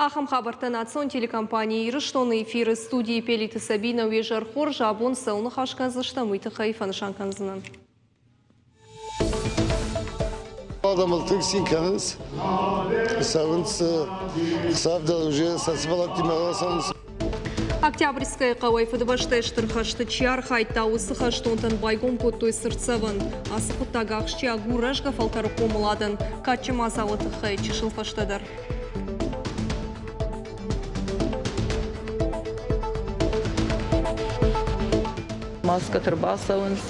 Ахӕм хабӕрттӕ национ телекомпани Ирыстоны эфиры студийы Пелиты Сабинӕ уе зӕр хорз абон цӕуыл ныхас кӕндзыстӕм, уый тыххӕй фӕнысан кӕндзынӕн. Адӕмыл тынг цин кӕнынц, цӕуынц хсӕв дӕр уже сӕ сывӕллӕттимӕ рацӕуынц. Октябрьскӕйы хъӕуӕй Фыдыбӕстӕйы Стыр хӕсты чи архайдта, уыцы хӕстонтӕн байгом кодтой цыртдзӕвӕн. Ацы хъуыддаг ахсджиаг у рӕзгӕ фӕлтӕры хъомыладӕн. Кадджын мадзалы тыххӕй чысыл фӕстӕдӕр. Маскӕтӕ рбацӕуынц,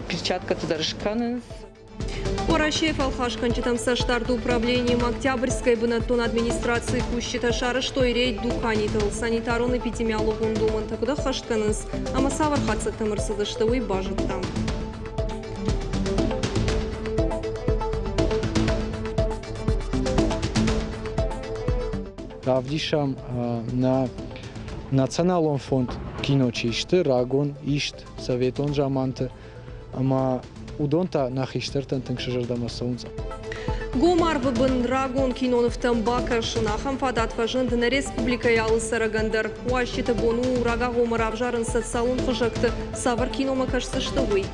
перчаткӕтӕ дӕр скӕнынц. Уӕрӕсейы фӕлхасгӕнджытӕм цӕстдарды управленийы Октябрьскӕйы бынӕттон администрацийы кусджытӕ сарӕзтой рейд дуканитыл. Санитарон-эпидемиологон домӕнтӕ куыд ӕххӕст кӕнынц ӕмӕ цавӕр хатдзӕгтӕм ӕрцыдысты, уый базыдтам. Равдисӕм нӕ националон фонд кино чи сты, рагон ист советон заманты ӕмӕ уыдон та нӕ хистӕртӕн тынг сӕ зӕрдӕмӕ цӕуынц. Гом арвы бын рагон кинонывтӕм бакӕсын ахӕм фадат фӕзынд нӕ республикӕйы алы цӕрӕгӕн дӕр. Уазджыты бон у рагагъоммӕ равзарын социалон хызӕгты, цавӕр киномӕ кӕсдзысты, уый.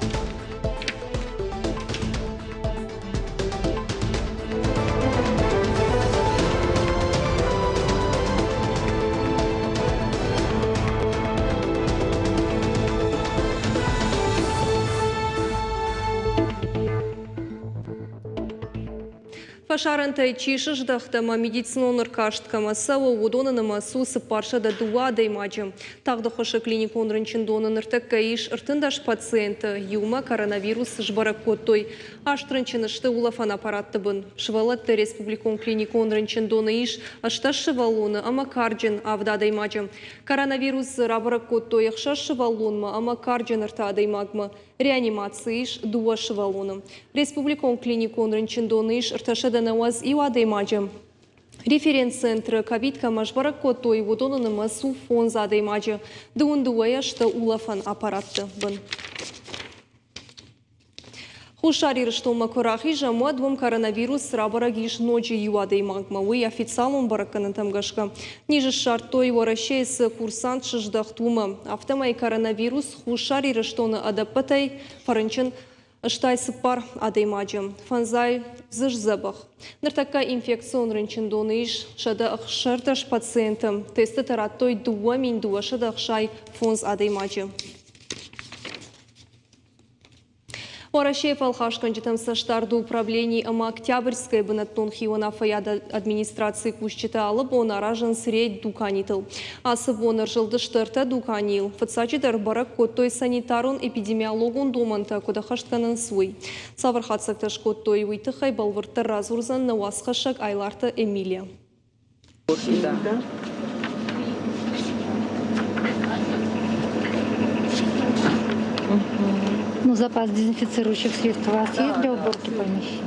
Фӕсарӕнтӕй чи сыздӕхт ӕмӕ медицинон ӕркаст кӕмӕ цӕуы, уыдоны нымӕц у 402 адӕймаджы. Тагъд ӕххуысы клиникон рынчындоны ныртӕккӕ ис 13 пациенты, иумӕ коронавирус сбӕрӕг кодтой. Аст рынчыны сты улӕфӕн аппаратты бын. Сывӕллӕтты республикон клиникон рынчындоны ис 18 сывӕллоны ӕмӕ карджын авд адӕймаджы. Коронавирус дзы рабӕрӕг кодтой ӕхсӕз сывӕллонмӕ ӕмӕ карджын ӕртӕ адӕймагмӕ. Реанимацийы ис дыууӕ сывӕллоны. Республикон клиникон рынчындоны ис 391 адӕймаджы. Референц-центры ковид кӕмӕ сбӕрӕг кодтой, уыдоны нымӕц у фондз адӕймаджы. Дыууын дыууӕйӕ сты улӕфӕн аппаратты бын. Хуссар Ирыстонмӕ куы рахизӕм, уӕд уым коронавирус рабӕрӕг ис ноджы иу адӕймагмӕ. Уый официалон бӕрӕггӕнӕнтӕм гӕсгӕ низ ссардтой Уӕрӕсейы цы курсант сыздӕхт, уымӕ. Афтӕмӕй коронавирус Хуссар Ирыстоны ӕдӕппӕтӕй фӕрынчын 84 адӕймаджы, фӕндзай дзы сдзӕбӕх. Ныртӕккӕ инфекцион рынчындоны ис 116 пациенты. Тестытӕ радтой 2265 адӕймаджы. Уӕрӕсейы фӕлхасгӕнджытӕм цӕстдарды управлени ӕмӕ Октябрьскӕйы бынӕттон хиуынаффӕйады администрацийы кусджытӕ алы бон аразынц рейд дуканитыл. Ацы бон ӕрзылдысты ӕртӕ дуканийыл. Фыццаджыдӕр бӕрӕг кодтой санитарон-эпидемиологон домӕнтӕ куыд ӕххӕст кӕнынц, уый. Цавӕр хатдзӕгтӕ скодтой, уый тыххӕй бӕлвырддӕр радзурдзӕн нӕ уацхӕссӕг Айларты Эмилия. Ну, запас дезинфицирующих средств у вас есть для уборки помещения?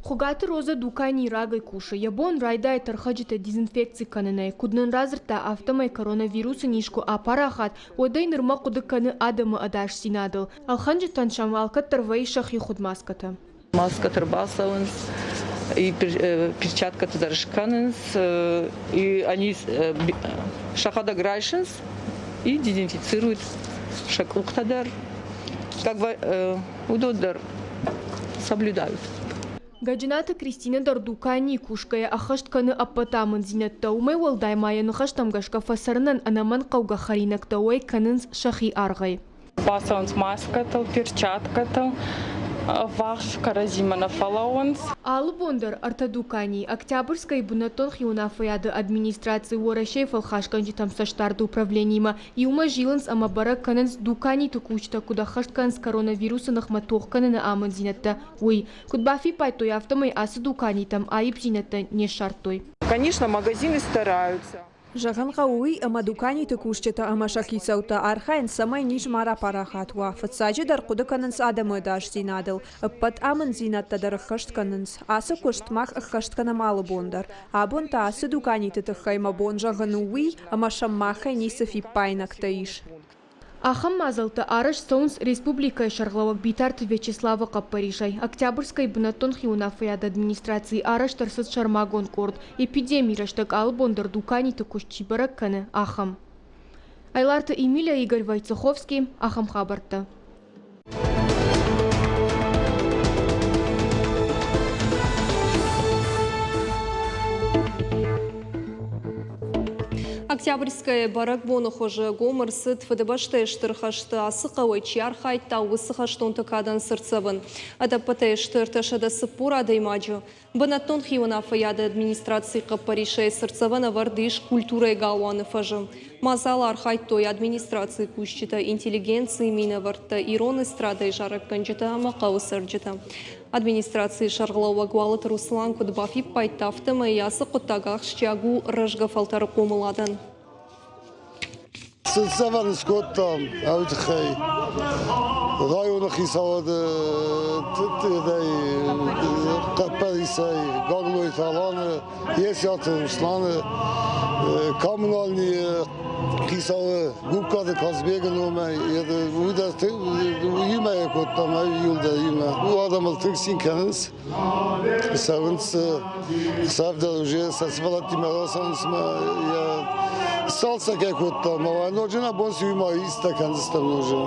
Хуыгаты Роза дуканийы рагӕй кусы. Йӕ бон райдайы тӕрхӕджытӕ дезинфекци кӕнынӕй. Куыд нын радзырдта, афтӕмӕй коронавирусы низ куы апарахат, уӕдӕй нырмӕ хъуыды кӕны адӕмы ӕдасдзинадыл. Ӕлхӕнджытӕн сӕм алкӕддӕр вӕййы сӕхи хуыд маскӕтӕ. Маскӕтӕ рбацӕуынц, и перчаткӕтӕ дӕр скӕнынц, и они сӕхӕдӕг райсынц и дезинфицируют сӕ къухтӕ дӕр. Как бы уыдон дӕр соблюдают. Гӕджынаты Кристинӕ дӕр дуканийы кусгӕйӕ ӕххӕст кӕны ӕппӕт амынддзинӕдтӕ. Уымӕй уӕлдай ма йӕ ныхӕстӕм гӕсгӕ фӕцӕрынӕн ӕнӕмӕнгхъӕугӕ хӕринӕгтӕ уӕй кӕнынц сӕхи аргъӕй. Бацӕуынц маскӕтыл, перчаткӕтыл, ӕввахс кӕрӕдзимӕ нӕ фӕлӕууынц. Алы бон дӕр ӕртӕ дуканийы Октябрьскӕйы бынӕттон хиуынаффӕйады администраци Уӕрӕсейы фӕлхасгӕнджытӕм цӕстдарды управлениимӕ иумӕ зилынц ӕмӕ бӕрӕг кӕнынц, дуканиты кусджытӕ куыд ӕххӕст кӕнынц коронавирусы ныхмӕ тох кӕныны амынддзинӕдтӕ, уый. Куыд бафиппайдтой, афтӕмӕй ацы дуканитӕм аипдзинӕдтӕ не ссардтой. Конечно, магазины стараются. Зӕгъын хъӕуы уый, ӕмӕ дуканиты кусджытӕ ӕмӕ сӕ хицӕуттӕ архайынц, цӕмӕй низ ма рапарахат уа. Фыццаджыдӕр хъуыды кӕнынц адӕмы ӕдасдзинадыл, ӕппӕт амынддзинӕдтӕ дӕр ӕххӕст кӕнынц. Ацы куыст мах ӕххӕст кӕнӕм алы бон дӕр. Абон та ацы дуканиты тыххӕй мӕ бон зӕгъын у уый, ӕмӕ сӕм махӕй ницы фиппаинӕгтӕ ис. Ахӕм мадзӕлттӕ арӕзт цӕуынц республикӕйы сӕргълӕууӕг Битарты Вячеславы хъӕппӕрисӕй. Октябрьскӕйы бынӕттон хиуынаффӕйады администрацийы арӕзт ӕрцыд сӕрмагонд къорд, эпидемийы рӕстӕг алы бон дӕр дуканиты куыст чи бӕрӕг кӕны, ахӕм. Айларты Эмилия, Игорь Войцеховский, ахӕм хабӕрттӕ. Октябрьская бӕрӕгбоны хуызы гом ӕрцыд Фыдыбӕстӕйы Стыр хӕсты ацы хъӕуӕй чи архайдта, уыцы хӕстонты кадӕн цыртдзӕвӕн. Ӕдӕппӕтӕй сты 340 адӕймаджы. Бынӕттон хиуынаффӕйады администрацийы хъӕппӕрисӕй цыртдзӕвӕн ӕвӕрд ис культурӕйы галуаны фӕзы. Мадзалы архайдтой администрацийы кусджытӕ, интеллигенцийы минӕвӕрттӕ, ирон эстрадӕйы зарӕггӕнджытӕ ӕмӕ хъӕуы цӕрджытӕ. Администрацийы сӕргълӕууӕг Уалыты Руслан куыд бафиппайдта, афтӕмӕй ацы хъуыддаг ахсджиаг у рӕзгӕ фӕлтӕры хъомыладӕн. Цыртдзӕвӕн скодтам уый тыххӕй районы хицауады хъӕппӕрисӕй Гаглойты Аланы, Есиаты Русланы, коммунальный хицауы Гугкаты Казбегы номӕй, уый дӕр иумӕ кодтам, иуылдӕр иумӕ. Адӕмыл тынг цин кӕнынц, цӕуынц хсӕв дӕр уже сӕ сывӕллӕттимӕ рацӕуынц мӕ йӕ сцалцӕг ӕй кодтам, ӕмӕ ноджы нӕ бон цы уый ма истӕ кӕндзыстӕм ноджы.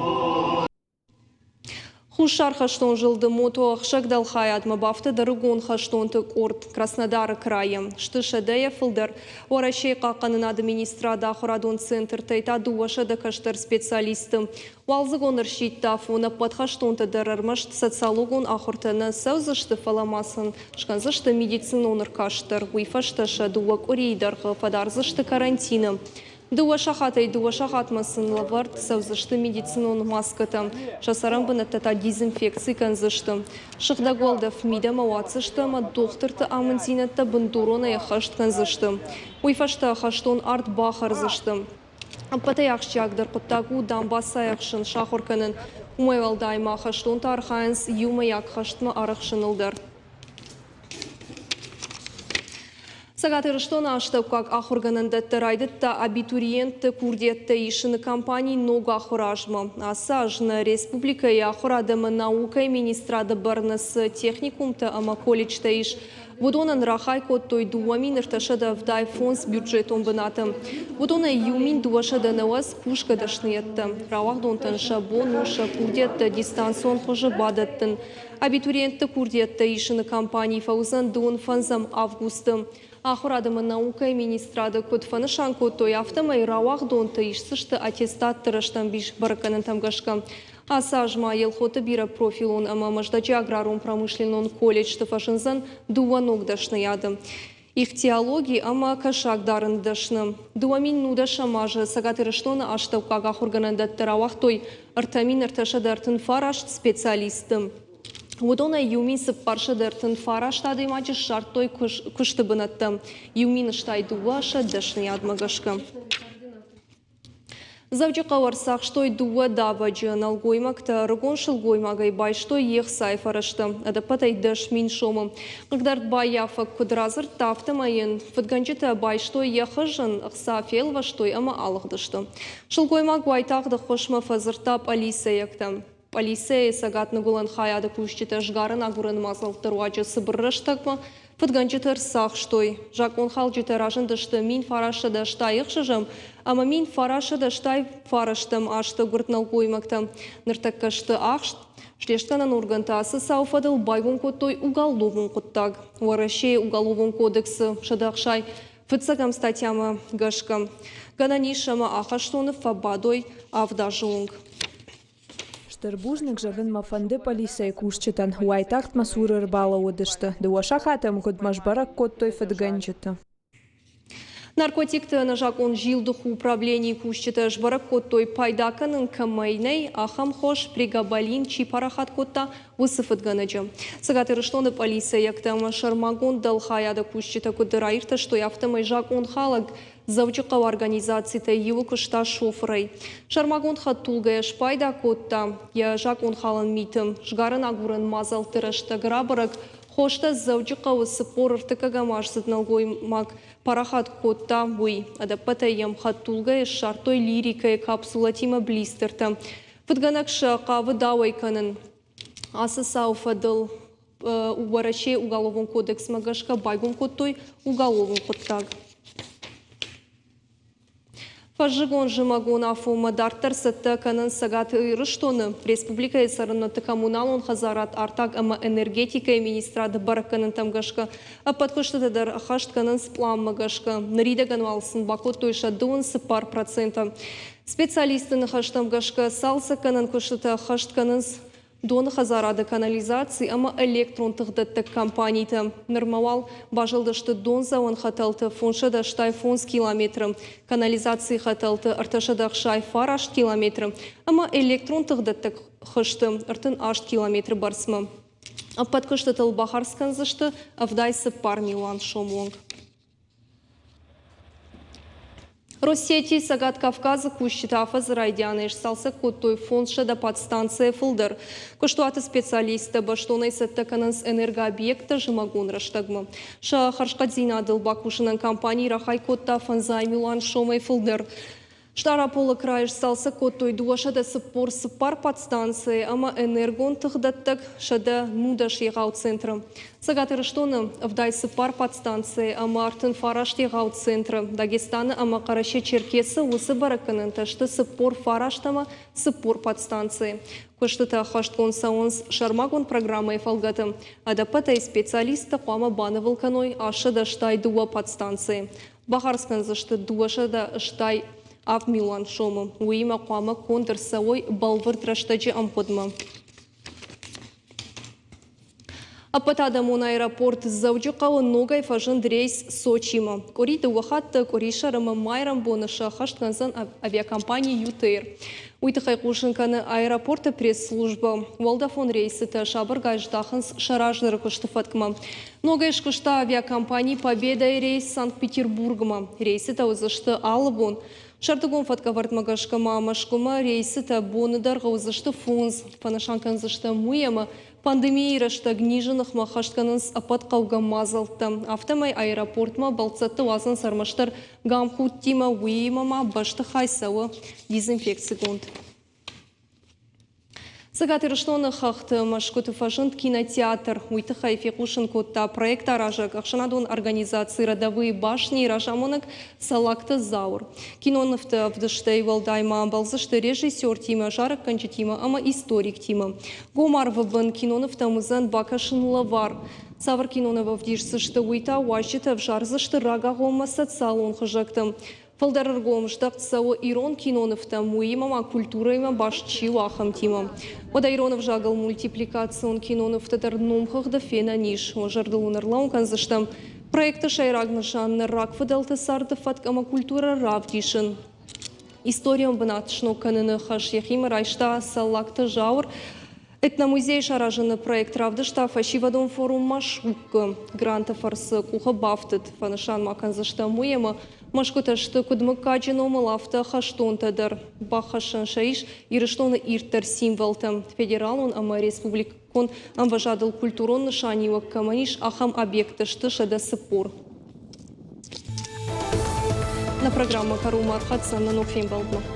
Хуссар хӕстон зылды мотоӕхсӕг дӕлхайадмӕ бафтыд ӕрыгон хӕстонты къорд Краснодары крайы. Сты сӕдӕйӕ фылдӕр. Уӕрӕсейы хъахъхъӕнынады министрады ахуырадон центртӕй та 200 кӕстӕр специалисты. Уалдзыгон ӕрсидты афон ӕппӕт хӕстонтӕ дӕр ӕрмӕст социологон ахуыртӕ нӕ цӕудзысты, фӕлӕ ма сын скӕндзысты медицинон ӕркаст дӕр. Уый фӕстӕ сӕ дыууӕ къуырийы дӕргъы фӕдардзысты карантины. Дыууӕ сахатӕй дыууӕ сахатмӕ сын лӕвӕрд цӕудзысты медицинон маскӕтӕ, сӕ цӕрӕнбынӕттӕ та дезинфекци кӕндзысты. Сыгъдӕг уӕлдӕф мидӕмӕ уадздзысты ӕмӕ дохтырты амынддзинӕдтӕ бындуронӕй ӕххӕст кӕндзысты. Уый фӕстӕ хӕстон арт бахӕрдзысты. Ӕппӕтӕй ахсджиагдӕр хъуыддаг у дамбацайы ӕхсын сахуыр кӕнын. Уымӕй уӕлдай ма хӕстонтӕ архайынц иумӕйаг хӕстмӕ арӕхсыныл дӕр. Цӕгат Ирыстоны астӕуккаг ахуыргӕнӕндӕтты райдыдта абитуриентты курдиӕттӕ исыны кампани ног ахуыры азмӕ. Ацы аз нӕ республикӕйы ахуырад ӕмӕ наукӕйы министрады бӕрны цы техникумтӕ ӕмӕ колледжтӕ ис, уыдонӕн рахай кодтой 2375 бюджетон бынаты. Уыдонӕй 1290 кусгӕ дӕсныйӕдтӕ. Рауагъдонтӕн сӕ бон у сӕ курдиӕттӕ дистанцион хуызы бадӕттын. Абитуриентты курдиӕттӕ исыны кампани фӕуыдзӕн дыууын фӕндзӕм августы. Ахуырад ӕмӕ наукӕйы министрады куыд фӕнысан кодтой, афтӕмӕй рауагъдонтӕ исдзысты аттестатты рӕстӕмбис бӕрӕггӕнӕнтӕм гӕсгӕ. Ацы аз ма Елхоты бирӕпрофилон ӕмӕ Мӕздӕджы аграрон-промышленнон колледжты фӕзындзӕн дыууӕ ног дӕсныйады. Ихтиологи ӕмӕ кӕсагдарыны дӕсны. 2019 азы Цӕгат Ирыстоны астӕуккаг ахуыргӕнӕндӕтты рауагътой 3339 специалисты. Уыдонӕй 1439 адӕймаджы ссардтой куысты бынӕттӕ, 1062 сӕ дӕсныйадмӕ гӕсгӕ. Дзӕуджыхъӕуы ӕрцахстой дыууӕ давӕджы. Нӕлгоймӕгтӕ ӕрыгон сылгоймагӕй байстой йе хцайы фӕрӕзтӕ, ӕдӕппӕтӕй 10 000 сомы. Хъыгдард баййафӕг куыд радзырдта, афтӕмӕй йын фыдгӕнджытӕ байстой йӕ хызын, ӕхца фелвӕстой ӕмӕ алыгъдысты. Сылгоймаг уайтагъд ӕххуысмӕ фӕдзырдта пъӕлицӕйӕгтӕм. Пъӕлицӕйы цӕгат-ныгуылӕн хайады кусджытӕ сгарын-агурӕн мадзӕлтты руаджы цыбыр рӕстӕгмӕ фыдгӕнджыты ӕрцахстой. Закъонхалджытӕ разындысты 1986 ӕмӕ 1989 азты гуырд нӕлгоймӕгтӕ. Ныртӕккӕ сты ахст. Слестгӕнӕн органтӕ ацы цауы фӕдыл байгом кодтой уголовон хъуыддаг. Уӕрӕсейы Уголовон кодексы 165 статьямӕ гӕсгӕ гӕнӕн ис ӕмӕ ахӕстоны фӕбадой авд азы онг. Стыр бузныг зӕгъын мӕ фӕнды пъӕлицӕйы кусджытӕн, уайтагъд мӕ цуры ӕрбалӕууыдысты, дыууӕ сахаты ӕмгъуыдмӕ сбӕрӕг кодтой фыдгӕнджыты. Наркотикты ӕнӕзакъон зилдухы управленийы кусджытӕ сбӕрӕг кодтой, пайда кӕнын кӕмӕй нӕй, ахӕм хос прегабалин чи парахат кодта, уыцы фыдгӕнӕджы. Цӕгат Ирыстоны пъӕлицӕйӕгтӕ ӕмӕ сӕрмагонд дӕлхайады кусджытӕ куыд раиртӕстой, афтӕмӕй закъонхалӕг Дзӕуджыхъӕуы организацитӕй иуы куыста шофырӕй. Сӕрмагонд хӕдтулгӕйӕ спайда кодта йӕ закъонхалӕн миты. Сгарӕн-агурӕн мадзӕлтты рӕстӕг рабӕрӕг, Хостӕ Дзӕуджыхъӕуы 43 аздзыд нӕлгоймаг парахат кодта, уый. Ӕдӕппӕтӕй йӕм хӕдтулгӕйы ссардтой лирикӕйы капсулӕтимӕ блистертӕ. Фыдгӕнӕг сӕ хъавыд ауӕй кӕнын. Ацы цауы фӕдыл Уӕрӕсейы уголовон кодексмӕ гӕсгӕ байгом кодтой уголовон хъуыддаг. Фӕззыгон-зымӕгон афонмӕ дарддӕр цӕттӕ кӕнынц Цӕгат Ирыстоны республикӕйы цӕрӕнуӕтты коммуналон хӕдзарад, артаг ӕмӕ энергетикӕйы министрады бӕрӕггӕнӕнтӕм гӕсгӕ. Ӕппӕт куыстытӕ дӕр ӕххӕст кӕнынц пъланмӕ гӕсгӕ. Ныридӕгӕн уал сын бакодтой сӕ 24%. Специалистты ныхӕстӕм гӕсгӕ цалцӕггӕнӕн куыстытӕ ӕххӕст кӕнынц доны хӕдзарады канализаци ӕмӕ электрон тыхдӕттӕг компанитӕ. Нырмӕ уал базылдысты дондзӕуӕн хӕтӕлты 585 километры, канализацийы хӕтӕлты 369 километры ӕмӕ электрон тыхдӕттӕг хызты 38 километры бӕрцмӕ. Ӕппӕт куыстытыл бахардз кӕндзысты 74 милуан сомы онг. Россети Цӕгат Кавказы кусджытӕ афӕдзы райдианӕй сцалцӕг кодтой 500 подстанцийӕ фылдӕр. Куыстуаты специалисттӕ бӕстонӕй цӕттӕ кӕнынц энергообъекттӕ зымӕгон рӕстӕгмӕ. Сӕ хӕрзхъӕддзинадыл бакусынӕн компани рахай кодта фӕндзай милуан сомӕй фылдӕр. Стъараполы крайы сцалцӕг кодтой 244 подстанцийы ӕмӕ энергон тыхдӕттӕг 110 егъау центры. Цӕгат Ирыстоны 74 подстанцийы ӕмӕ 39 егъау центры, Дагестаны ӕмӕ Хъӕрӕсе-Черкесы уыцы бӕрӕггӕнӕнтӕ сты 49 ӕмӕ 40 подстанцийы. Куыстытӕ ӕххӕстгонд цӕуынц сӕрмагонд программӕйы фӕлгӕты. Ӕдӕппӕтӕй специалисттӕ хъуамӕ банывыл кӕной 862 подстанцийы. Бахардз кӕндзысты 287 милуан сомы. Уыимӕ хъуамӕ конд ӕрцӕуой бӕлвырд рӕстӕджы ӕмгъуыдмӕ. Ӕппӕтадӕмон аэропорт Дзӕуджыхъӕуы ногӕй фӕзынд рейс Сочимӕ. Къуыри дыууӕ хатты къуырисӕр ӕмӕ майрӕмбоны сӕххӕст кӕндзӕн авиакомпани ЮТэйр. Уый тыххӕй хъусын кӕны аэропорты пресс-службӕ. Уӕлдӕфон рейсытӕ сабыргай здахынц сӕ раздӕры куысты фӕткмӕ. Ногӕй скуыста авиакомпани «Победа-йы рейс Санкт-Петербургмӕ. Рейсытӕ уыдзысты алы бон. Сӕрдыгон фӕткӕвӕрдмӕ гӕсгӕ ма Мӕскуымӕ рейсытӕ боны дӕргъы уыдзысты фондз. Фӕнысан кӕндзыстӕм уый, ӕмӕ пандемийы рӕстӕг низы ныхмӕ хӕст кӕнынц ӕппӕт хъӕугӕ мадзӕлттӕ. Афтӕмӕй аэропортмӕ бӕлццӕтты уадзынц ӕрмӕстдӕр гамхудтимӕ, уыимӕ ма бӕстыхай цӕуы дезинфекцигонд. Цӕгат Ирыстоны хӕхты Мӕскуыты фӕзынд кинотеатр. Уый тыххӕй фехъусын кодта проектаразӕг ӕхсӕнадон организаци «Родовые башни» разамонӕг Цӕллагты Зауыр. Кинонывты ӕвдыстӕй уӕлдай ма ӕмбӕлдзысты режиссертимӕ, зарӕггӕнджытимӕ ӕмӕ историктимӕ. Гом арвы бын кинонывтӕм уыдзӕн бакӕсын лӕвар. Цавӕр киноныв ӕвдисдзысты, уый та уазджытӕ ӕвзардзысты рагагъоммӕ социалон хызӕгты. Фылдӕр ӕргом здӕхт цӕуы ирон кинонывтӕм, уыимӕ ма культурӕимӕ баст чи у, ахӕмтимӕ. Уӕдӕ ирон ӕвзагыл мультипликацион кинонывтӕ дӕр номхыгъды фенӕн ис. Уӕ зӕрдыл уын ӕрлӕууын кӕндзыстӕм, проекты сӕйраг нысан нӕ рагфыдӕлты царды фӕтк ӕмӕ культурӕ равдисын. Историон бынат сног кӕныны хӕс йӕхимӕ райста Цӕллагты Зауыр. Этномузей саразыны проект равдыста фӕсивӕдон форум Машуккы. Гранты фӕрцы къухы бафтыд. Фӕнысан ма кӕндзыстӕм уый, ӕмӕ Мӕскуытӕ сты куыд мыггаджы номыл, афтӕ хӕстонтӕ дӕр. Баххӕссӕн сӕ ис Ирыстоны ирддӕр символтӕ. Федералон ӕмӕ республикон ӕмвӕзадыл культурон нысаниуӕг кӕмӕн ис, ахӕм объекттӕ сты 140. Нӕ программӕ кӕронмӕ ӕрхӕццӕ нӕ ног фембӕлдмӕ.